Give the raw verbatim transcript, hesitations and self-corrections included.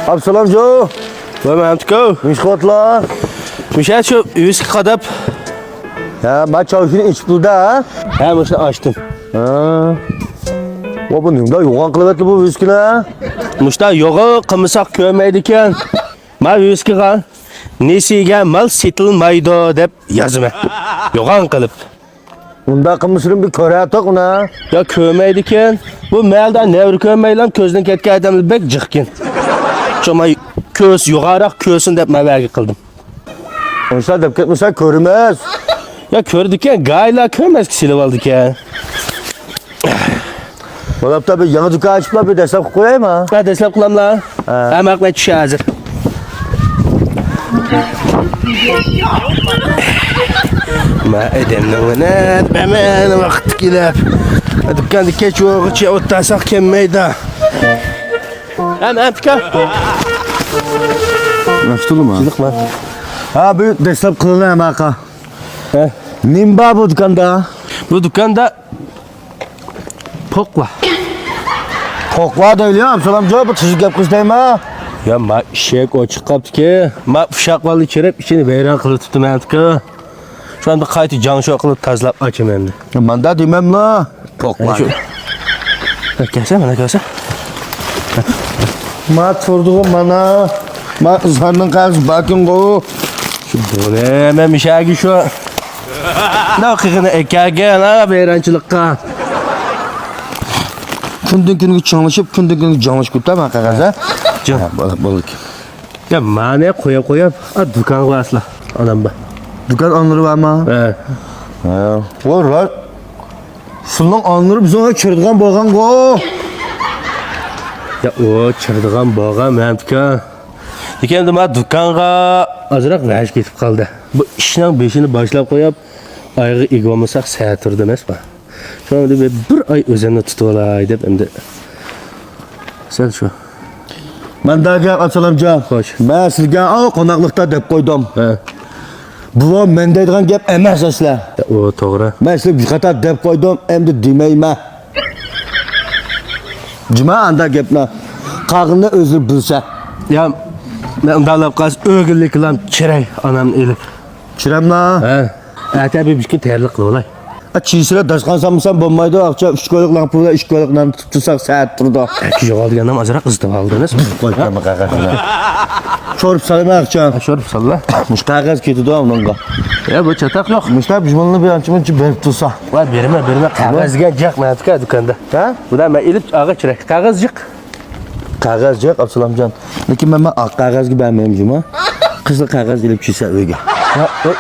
ئابسالامجان. ۋاي مەمتىكو. نېمە ئىش قىلىۋاتىلا؟ مۇشۇ شۇ ۋىسكى قاداپ. ھە، ما چاۋشىنى ئىچىپ بولدى ھە؟ ھە، مۇشۇنى ئاچتىم. ھە. ۋا بۇ نېمىدا يوغان قىلىۋەتتى بۇ ۋىسكىنى؟ مۇشتا يوغان قىلمىساق كۆرمەيدىكەن. ما ۋىسكىغا نېسىگە مال سېتىلمايدۇ دەپ يازىمەن. يوغان قىلىپ. ئۇنداق قىلمىسىدىن بىر كۆرەتتۇق ئۇنى. يا كۆرمەيدىكەن. بۇ مەھەلدە نەۋرە كۆرمەيلا كۆزدىن كەتكەن ئادەملەر بەك جىقكىن. شۇڭا كۆرسە يوغانراق كۆرسۇن دەپ مەۋەگە قىلدىم. ئۇنسا دەپ كەتمىسە كۆرمەس. يا كۆرىدىكەن، گايلا كۆرمەسكە سېلىۋالىدىكەن. بولۇپتا بىر يېڭى دۇكان ئاچىپلا بىر دەسلەپ قىلىپ قويايما؟ ھە، دەسلەپ قىلاملا. ھە. ھەممە ۋاقىت چۈشە ھازىر. ما ئادەمنىڭ مانا بەمەن ۋاقىت كېلىپ. دۇكاندا كەچ بولغۇچە ئولتۇرساق كەلمەيدۇ. ھەم ئەنتىكا. ناشتىلىما؟ جىلىقما. ھە، بۇ دەسلەپ قىلىنە ھەممە ئاقا. ھە. نېمە بار بۇ دۇكاندا؟ بۇ دۇكاندا پوق بار. پوق بار دەيلى يا، ئابسالامجان، بۇ تۈزۈك گەپ قىلسا دەيمەن. يا، ما ئىشىك ئوچۇق قاپتىكى. ما ئۇششاق بالىنى چىرىپ، ئىچىنى ۋەيران قىلىۋېتىپتىمەن ئەنتىكا. شۇ ئەمدى قايتا جاڭشو قىلىپ تازىلاپ ئاچىمەن ئەمدى. يا، ماندا دېمەملا. پوق بار. شۇ. كەلسە، مانا كەلسە. ما تۇردىغۇ مانا. ما ئىزھارنىڭ قەغىزى باركىنغۇ. شۇ بۇنى مەن مىشەگە شۇ. نە قىغىنى ئەكەگەن ھە ۋەيرانچىلىققا. كۈندىن كۈنگە چىڭلىشىپ، كۈندىن كۈنگە جاڭلىشىپ كېتىپتۇ ما قەغەز ھە. جان. ھە، بولدى، بولدى. يا مانى قويۇپ قويۇپ، ئا دۇكانغا بارسىلا. ئانام بار. دۇكان ئانىلىرى بارمۇ؟ ھە. ھە. ۋاي راست. شۇنىڭ ئانىلىرى بىزنىڭ چىرىدىغان بولغانغۇ. يا ئۇ چىرىدىغان بولغان مەمتىكا. لېكىن ئەمدى ما دۇكانغا ئازراق ۋەج كېتىپ قالدى. بۇ ئىشنىڭ بېشىنى باشلاپ قويۇپ، ئايىغى ئىگە بولمىساق سەت تۇرىدۇ ئەمەسما. شۇڭا بىر، بىر ئاي ئۆزۈمنى تۇتۇۋالاي دەپ ئەمدى. سەل شۇ. مەندە گەپ ئابسالامجان. خوش. مەن سىزگە ئاۋۇ قوناقلىقتا دەپ قويدۇم. ھە. بۇ مەن دەيدىغان گەپ ئەمەس ئەسلى. ئۇ توغرا. مەن سىزگە بىر قاتار دەپ قويدۇم، ئەمدى دېمەيمەن. جۇما ئاندا گەپنى. قالغىنىنى ئۆزلىرى بىلسە. يا، مەن ئۇنداق دەپ قالسا ئۆگۈنلۈكلەم چىراي ئانامنى ئېلىپ. چىراملا؟ ھە. ئەتە بىر ئىككى تەييارلىق قىلىۋالاي. ئا، چىشىرا داشقان سالمىسام بولمايدۇ، ئاقچا ئۈچ كويلۇق لامپا بىلەن ئۈچ كويلۇق نان تۇتۇپ تۇرساق سەت تۇرىدۇ. ئەكى يوغالدىغان نان ئازراق ئىزدىۋالدىڭىز. قوي، قويما قەغەزنى. شورپا سالىمەن ئاقچا. ھە، شورپا ساللا. مۇشۇ قەغەز كېتىدۇ ئۇنىڭغا. يا، بۇ چاتاق يوق. مۇشتا بىز بۇنى بىر ئانچە مۇنچە بېرىپ تۇرسا. ۋاي، بېرىمەن، بېرىمەن. قەغەز دېگەن جىق مەنتىكا دۇكاندا. ھە؟ بۇدا مەن ئېلىپ ئاغا چىراي. قەغەز جىق. قەغەز جىق، ئابسالامجان. لېكىن مەن، مەن ئاق قەغەزگە بەرمەيمەن جۇما. قىزىل قەغەز ئېلىپ كەلسە ئۆيگە. يا، ئۆي.